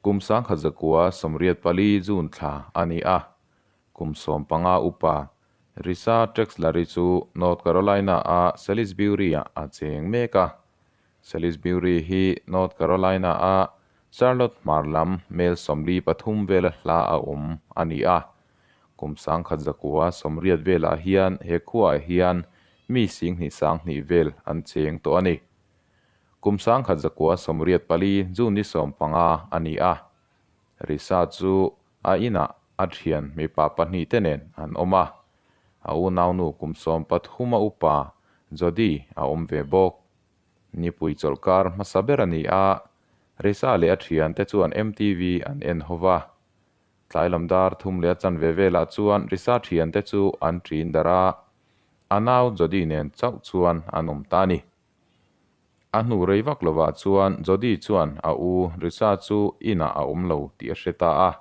Kum 1984 June thla a ni a, kum 15 upa Risa Trexler-i chu North Carolina-a Salisbury-ah a cheng mek a. Salisbury hi North Carolina-a Charlotte hmar lam mel 43 vela hla a awm a ni a. Kum 1980 velah hian he khuaah hian mi 20 20 vel an cheng tawh a ni. Kum 1984 June ni 15 a ni a. Risa chu a inah a thian mipa pahnih te nen an awm a. A unaunu kum 13 a upa Jodi a awm ve bawk. Nipui chawlhkar hmasa ber a ni a, Risa leh a thian te chuan MTV an en ho va. Tlai lam dar thum leh a chanve velah chuan Risa thian te chu an ṭin darh a, a nau Jodi nen chauh chuan an awm ta a ni. A hnu rei vak lovah chuan Jodi chuan a u Risa chu inah a awm lo tih a hre ta a.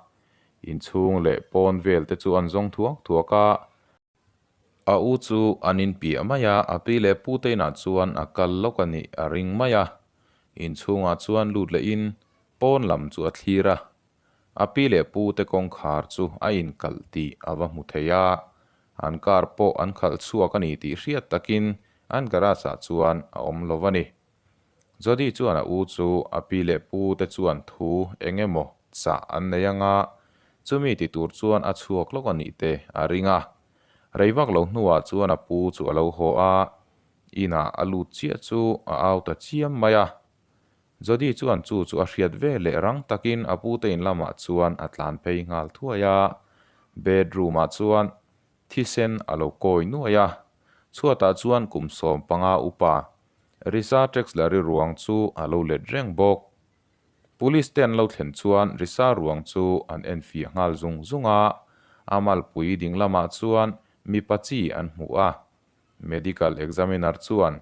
Inchhung leh pawn vel te chu an zawng thuak thuak a. A u chu an inpiah mai a, a pi leh pu te inah chuan a kal lawk a nih a ring mai a. Inchhungah chuan lut lehin pawn lam chu a thlir a. A pi leh pu te kawngkhar chu a inkalh tih a va hmu thei a, an car pawh an khalh chhuak a ni tih hriat takin an garage ah chuan a awm lo a ni. Jodi chuan a u chu a pi leh pu te chuan thu eng emaw chah an nei anga, chumi ti tur chuan a chhuak lawk a nih te a ring a. Rei vak lo hnuah chuan a pu chu a lo haw a, inah a lut chiah chu a au ta chiam mai a. Jodi chuan chu chu a hriat ve leh rang takin a pute in lamah chuan a tlan phei nghal thuai a, bedroom ah chuan thisen a lo kawi nuai a, chhuatah chuan kum 15 upa Risa Trexler-i ruang chu a lo let reng bawk. Police te an lo thlen chuan Risa ruang chu an enfiah nghal zung zung a, a malpui ding lamah chuan mipa chi an hmu a, Medical examiner chuan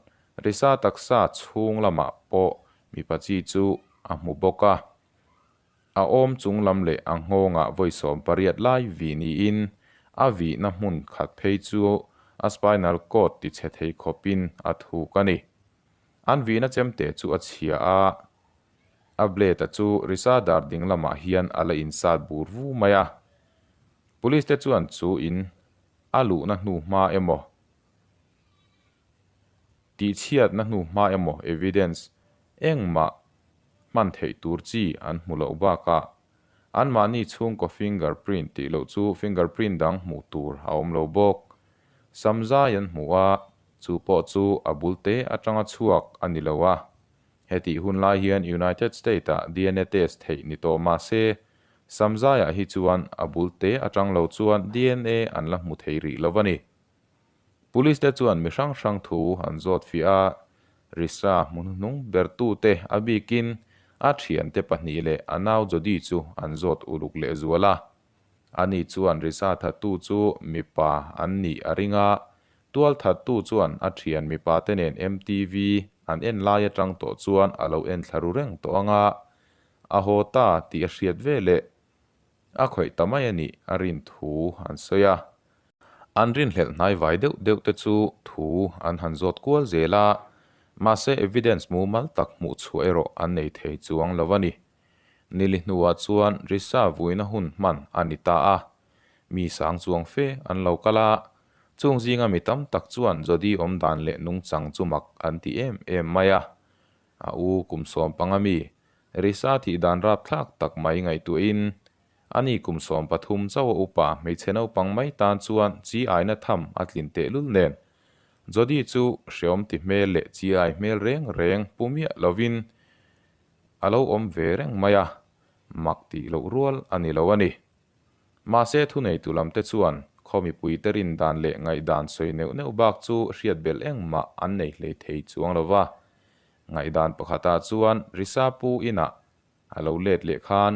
Risa taksa chhung lamah pawh mipa chi chu a hmu bawk a. A awm chung lam leh a nghawngah vawi 18 lai vih niin a vihna hmun khat phei chu a spinal cord ti chhe thei khawpin a thuk a ni. An vihna chemte chu a chhia a, a blade-a chu Risa dar ding lamah hian a la insat bur vu mai a. Police te chuan chu in A luhna hnu hma emaw, tihchhiatna hnu hma emaw evidence engmah hman theih tur chi an hmu loh bakah anmahni chhungkaw finger print tih loh chu finger print dang hmuh tur a awm lo bawk. Samzai an hmu a, chu pawh chu a bul te atanga chhuak a ni lo a. Hetih hun lai hian United State-ah DNA test theih ni tawh mah se, Samzaiah hi chuan a bul te atang lo chuan DNA an la hmu thei rih lo a ni. Police te chuan mi hrang hrang thu an zawt fiah a, Risa hmu hnuhnung bertute a bikin a thiante pahnih leh a nau Jodi chu an zawt uluk lehzual a. Ani chuan Risa thattu chu mipa an nih a ring a, tual thattu chuan a thian mipa te nen MTV an en lai atang tawh chuan a lo en thla ru reng tawh ang a, A haw ta tih a hriat ve leh a khawih ta mai a nih a rin thu an sawi a. An rinhlelh hnai vai deuh deuh te chu thu an han zawt kual zel a, mahse evidence mumal tak hmuh chhuah erawh an nei thei chuang lo a ni. Nili hnuah chuan Risa vuina hun hman a ni ta a, mi sang chuang fe an lo kal a, chung zinga mi tam tak chuan Jodi awm dan leh nungchang chu mak an ti em em mai a. A u kum 15 mi, Risa thih dan rapthlak tak mai ngaihtuahin, ani kum 13 chauh a upa hmeichhe naupang mai tan chuan chi aina tham a tlin tehlul nen. Jodi chu hreawm ti hmel leh chi ai hmel reng reng pu miah lovin a lo awm ve reng mai a, mak tih loh rual a ni lo a ni. Mahse thuneitu lamte chuan khaw mipuite rin dan leh ngaihdan sawi neuh neuh bak chu hriat belh engmah an nei hlei thei chuang lo va. Ngaihdan pakhatah chuan Risa pu inah a lo let leh khan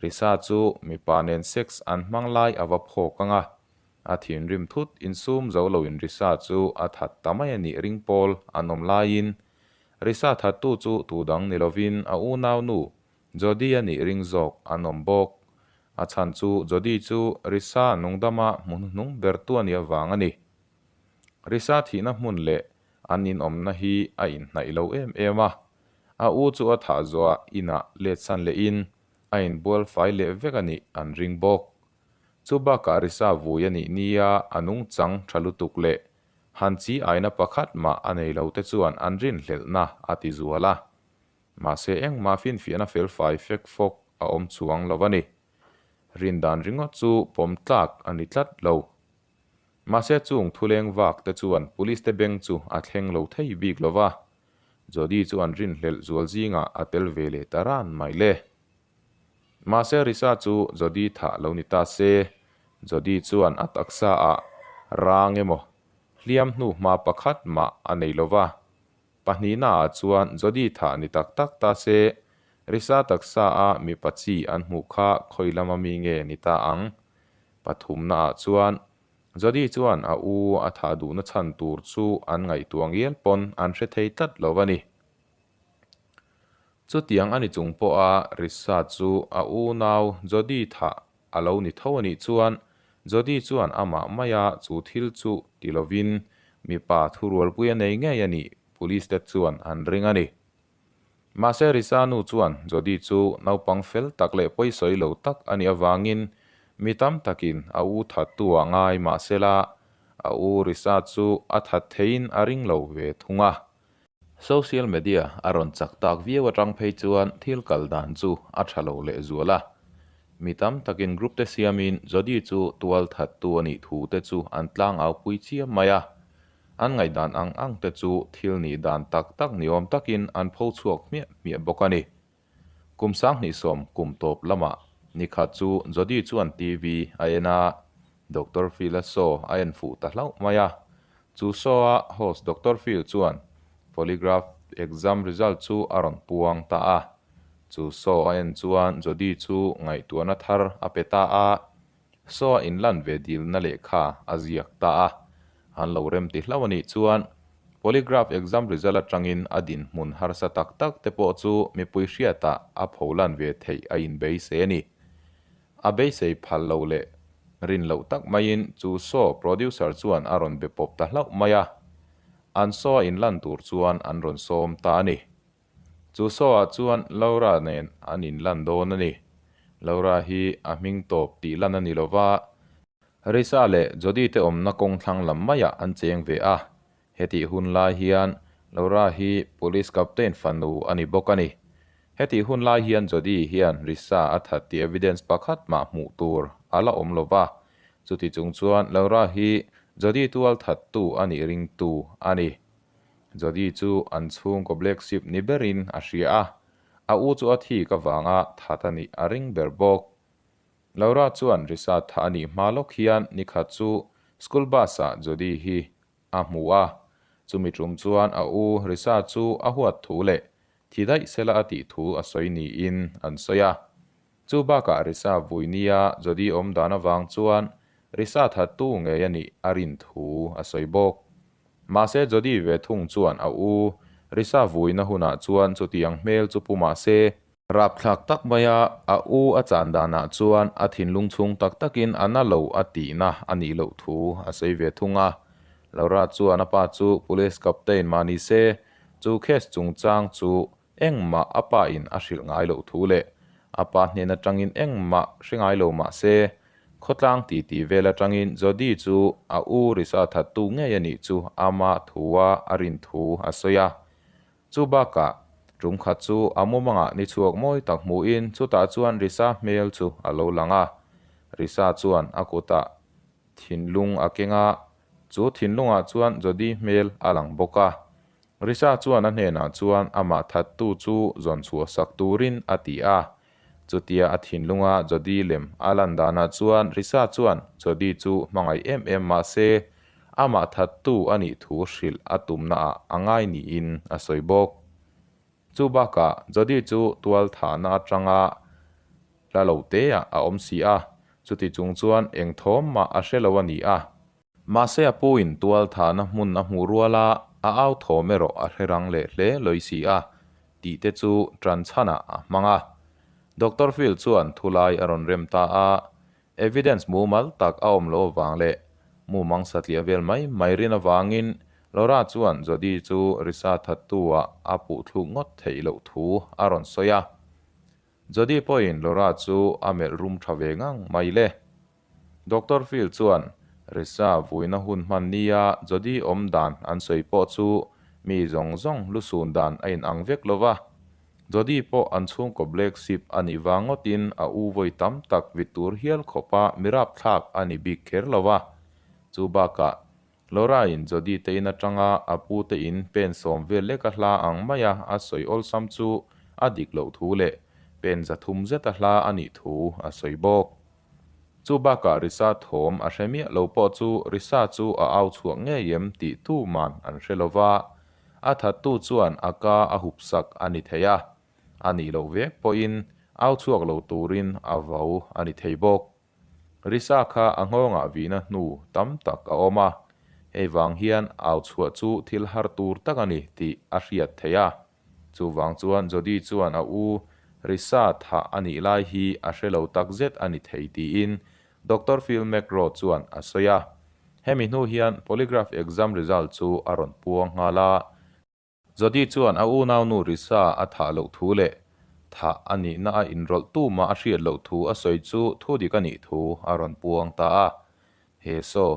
Risa chu mipa nen sex an hmang lai a va phawk ang a, a thinrim thut insum zo loin Risa chu a that ta mai a nih ring pawl an awm laiin Risa thattu chu tu dang ni lovin a unaunu Jodi a nih ring zawk an awm bawk. A chhan chu Jodi chu Risa nungdama hmu hnuhnung bertu a nih avang a ni. Risa thihna hmun leh an inawmna hi a inhnaih lo em em a, a u chu a thah zawhah inah let san lehin a inbual fai leh vek a nih an ring bawk. Chu bakah Risa vui a nih nia a nungchang tha lutuk leh han chi aina pakhat mah a nei lo te chuan an rinhlelhna a ti zual a. Mahse engmah finfiahna felfai fek fawk a awm chuang lo a ni. Rindan ringawt chu pawm tlak a ni tlat lo. Mahse chung thuleng vak te chuan police te beng chu a thleng lo thei bik lo va, Jodi chu an rinhlelh zual zingah a tel ve leh ta ran mai le. Mahse Risa chu Jodi thah lo ni ta se, Jodi chuan a taksa ah rang emaw hliam hnu hma pakhat mah a nei lo va. Pahnihna ah chuan Jodi thah ni tak tak ta se, Risa taksa a mipa chi an hmuh kha khawi lama mi nge ni ta ang? Pathumna ah chuan Jodi chuan a u a thah duhna chhan tur chu an ngaihtuah ngial pawn an hre thei tlat lo a ni. Chutiang a ni chung pawha Risa chu a unau Jodi thah a lo ni tho a nih chuan Jodi chuan amah maia chu thil chu ti lovin mipa thurualpui a nei ngei a nih Police te chuan an ring a ni. Mahse Risa nu chuan Jodi chu naupang fel tak leh pawisawi lo tak a nih avangin mi tam takin a u thattu ah ngai mahsela a u Risa chu a that theiin a ring lo ve thung a. Social media a rawn chak tak viau atang phei chuan thil kal dan chu a tha lo leh zual a. Mi tam takin group te siamin Jodi chu tual thattu a nih thu te chu an tlangau pui chiam mai a. An ngaihdan ang ang te chu thil nih dan tak tak ni awm takin an pho chhuak hmiah hmiah bawk a ni. Kum 2010 kum tawp lamah nikhat chu Jodi chuan TV a en a, Doctor Phil-a show a en fuh ta hlauh mai a. Chu show-a host Doctor Phil chuan polygraph exam result chu a rawn puang ta a. Chu show a en chuan Jodi chu ngaihtuahna thar a pe ta a. Saw a inlan ve dilna lehkha a ziak ta a, an lo rem ti hlauh a nih chuan polygraph exam result atangin a dinhmun harsa tak tak te pawh chu mipui hriatah a pholan ve theih a inbeisei a ni. A beisei phal lo leh rin loh tak maiin chu saw producer chuan a rawn be pawp ta hlauh mai a, an saw a inlan tur chuan an rawn sawm ta a ni. Chu saw-ah chuan Laura nen an inlan dawn a ni. Laura hi a hming tawp tih lan a ni lo va. Risa leh Jodi te awmna kawng thlang lam maiah an cheng ve a. Hetih hun lai hian Laura hi Police Captain fanu a ni bawk a ni. Hetih hun lai hian Jodi hian Risa a that tih evidence pakhat mah hmuh tur a la awm lo va. Chuti chung chuan Laura hi Jodi tual thattu a nih ringtu a ni. Jodi chu an chhungkaw black sheep ni berin a hria a, a u chu a thik avanga that a nih a ring ber bawk. Laura chuan Risa thah a nih hma lawk hian nikhat chu school bus ah Jodi hi a hmu a, chumi tum chuan a u Risa chu a huat thu leh thi daih sela a tih thu a sawi niin an sawi a. Chu bakah Risa vui nia Jodi awm dan avang chuan Risa thattu ngei a nih a rin thu a sawi bawk. Mahse Jodi ve thung chuan a u Risa vuina hunah chuan chutiang hmel chu pu mahse, rapthlak tak maia a u a chan danah chuan a thinlung chhung tak takin a na lo a tihna a nih loh thu a sawi ve thung a. Laura chuan a pa chu Police Captain mah ni se, chu case chungchang chu Engmah a pa in a hrilh ngai loh thu leh a pa hnen atangin engmah hre ngai lo mah se, khawtlang titi vel atangin Jodi chu a u Risa thattu ngei a nih chu ama thua a rin thu a sawi a. Chu bakah, tum khat chu a mumangah ni chhuak mawi tak hmuhin chutah chuan Risa hmel chu a lo lang a. Risa chuan a kutah thinlung a keng a, chu thinlungah chuan Jodi hmel a lang bawk a. Risa chuan a hnenah chuan amah thattu chu zawn chhuah sak turin a ti a. Chutia a thinlunga Jodi lem a lan danah chuan Risa chuan Jodi chu hmangaih em em mah se amah thattu a nih thu hrilh a tumnaah a ngai niin a sawi bawk. Chu bakah Jodi chu tual thahna atanga hla lo teah a awm si a, chuti chung chuan eng thawm mah a hre lo a ni a. Mahse a pu in tual thahna hmun a hmuh rual a, a au thawm erawh a hre rang leh hle lawi si a, tih te chu ṭan chhanah a hmang a. Doctor Phil chuan thulai a rawn rem ta a, evidence mumal tak a awm loh avang leh mumang satliah vel mai mai rin avangin Laura chuan Jodi chu Risa thattu ah a puh thluk ngawt theih loh thu a rawn sawi a. Jodi pawhin Laura chu a melh rum tha ve ngang mai le. Doctor Phil chuan Risa vuina hun hman nia Jodi awm dan an sawi pawh chu mi zawng zawng lusun dan a in ang vek lo va. Jodi pawh an chhungkaw black sheep a nih vang ngawtin a u vawi tam tak vit tur hial khawpa mi rapthlak a ni bik kher lo va. Chu bakah Laura in Jodi te in atanga a pu te in pen sawm vel leka hla ang maia a sawi awlsam chu a dik loh thu leh pen 300 zeta hla a nih thu a sawi bawk. Chu bakah Risa thawm a hre miah lo pawh chu Risa chu a au chhuak ngei em tih tuman an hre lo va, a thattu chuan a ka a hup sak a ni thei a, a nih loh vek pawhin au chhuak lo turin a vau a ni thei bawk. Risa kha a nghawngah vihna hnu tam tak a awm a, hei vang hian au chhuah chu thil har tur tak a ni tih a hriat theih a. Chuvang chuan Jodi chuan a u Risa thah a nih lai hi a hre lo tak zet a ni thei tiin Doctor Phil McGraw chuan a sawi a. Hemi hnu hian polygraph exam result chu a rawn puang nghal a. Jodi chuan a unaunu Risa a thah loh thu leh thah a nihna a inrawlh tumah a hriat loh thu a sawi chu thu dik a nih thu a rawn puang ta a. He show,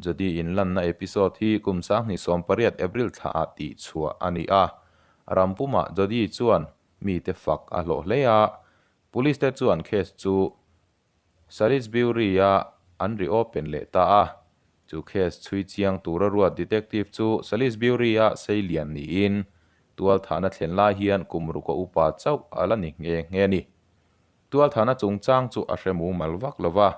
Jodi inlanna episode hi kum 2018 April thlaah tih chhuah a ni a. Rampumah Jodi chuan mite fak a hlawh hle a, Police te chuan case chu Salisbury-a an reopen leh ta a. Chu case chhui chiang tura ruat detective chu Salisbury-a seilian niin tualthahna thlen lai hian kum ruka upa chauh a la ni nghe nghe a ni. Tualthahna chungchang chu a hre mumal vak lo va,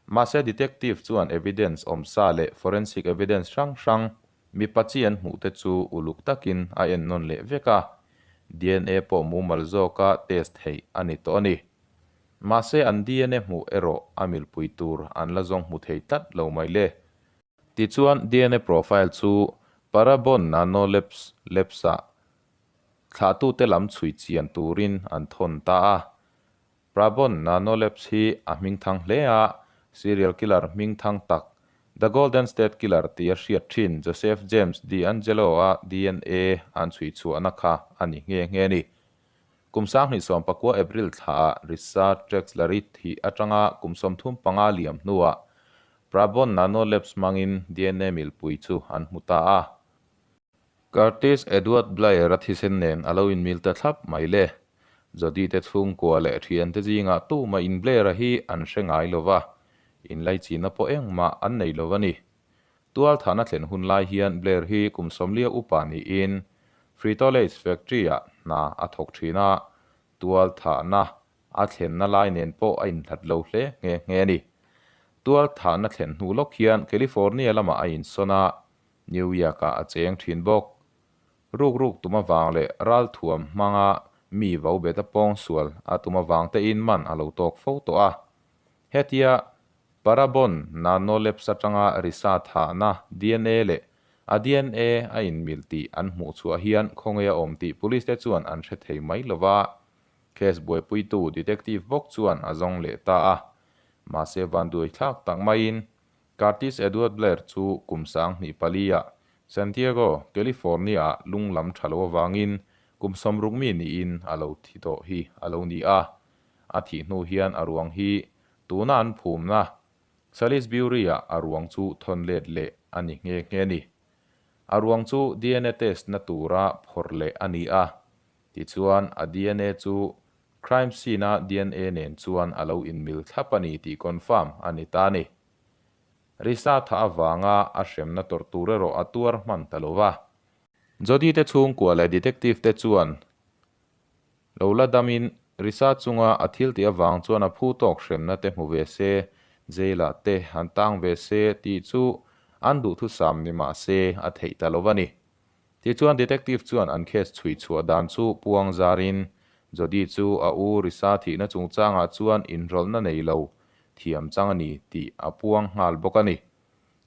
mahse detective chuan evidence awmsa leh forensic evidence hrang hrang mipa chi an hmuh te chu uluk takin a ennawn leh vek a, dna pawh mumal zawka test theih a ni tawh a ni. Mahse an dna hmuh erawh a milpui tur an la zawng hmu thei tlat lo mai le. Tichuan dna profile chu Parabon Nanolabs Labs-ah Thlahtute lam chhui chian turin an thawn ta a. Prabon Nanolabs hi a hmingthang hle a, serial killer hmingthang tak, The Golden State Killer tia hriat thin Joseph James DeAngelo-a dna an chhui chhuahna kha a ni nghe nghe a ni. Kum 2019 April thlaah Risa Trexler-i thih atanga kum 35 liam hnuah Prabon Nanolabs hmangin dna milpui chu an hmu ta a. Curtis Edward Blair-a thisen nen a lo inmil ta thlap mai le. Jodi te chhungkua leh thiante zingah tumah in Blair-a hi an hre ngai lo va, inlaichina pawh engmah an nei lo a ni. Tualthahna thlen hun lai hian Blair hi kum 40 upa niin Frito-Lay's factory-ah hna a thawk thin a, tualthahna a thlenna lai nen pawh a inhlat lo hle nghe nghe a ni. Tualthahna thlen hnu lawk hian California lamah a insawn a, New York-ah a cheng thin bawk. Ruk ruk tum avang leh ralthuam hmanga mi vo bet a pawng sual a tum avang tein man a lo tawk fo tawh a. Hetia Parabon Nanolabs atanga Risa thahna dna leh a dna a inmil tih an hmuh chhuah hian khawnge a awm tih police te chuan an hre thei mai lo va. Case buaipuitu detective bawk chuan a zawng leh ta a. Mahse vanduai thlak tak maiin Curtis Edward Blair chu kum 2004-ah San Diego, California-ah lung lam tha lo avangin kum 60 mi niin a lo thi tawh hi a lo ni a. A thih hnu hian a ruang hi tuna an phumna Salisbury-ah a ruang chu thawn let leh a ni nghe nghe a ni. A ruang chu dna test na tura phawrh leh a ni a, tichuan a dna chu Crime scene-a dna nen chuan a lo inmil thlap a ni tih confirm a ni ta a ni. Risa thah avanga a hremna tawrh tur erawh a tuar hman ta lo va. Jodi te chhungkua leh detective te chuan lo la damin Risa chunga a thil tih avang chuan a phu tawk hremna te hmu ve se, jail-ah te han tang ve se tih chu an duhthusam ni mah se a theih ta lo va ni. Tichuan detective chuan an case chhui chhuah dan chu puang zarin Jodi chu a u Risa thihna chungchangah chuan inrawlhna nei lo thiam chang a ni tih a puang nghal bawk a ni.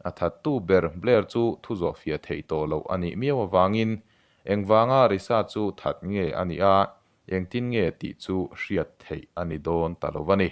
A thattu ber Blair chu thu zawh fiah theih tawh loh a nih miau avangin engvanga Risa chu that nge a nih a, engtin nge tih chu hriat theih a ni dawn ta lo a ni.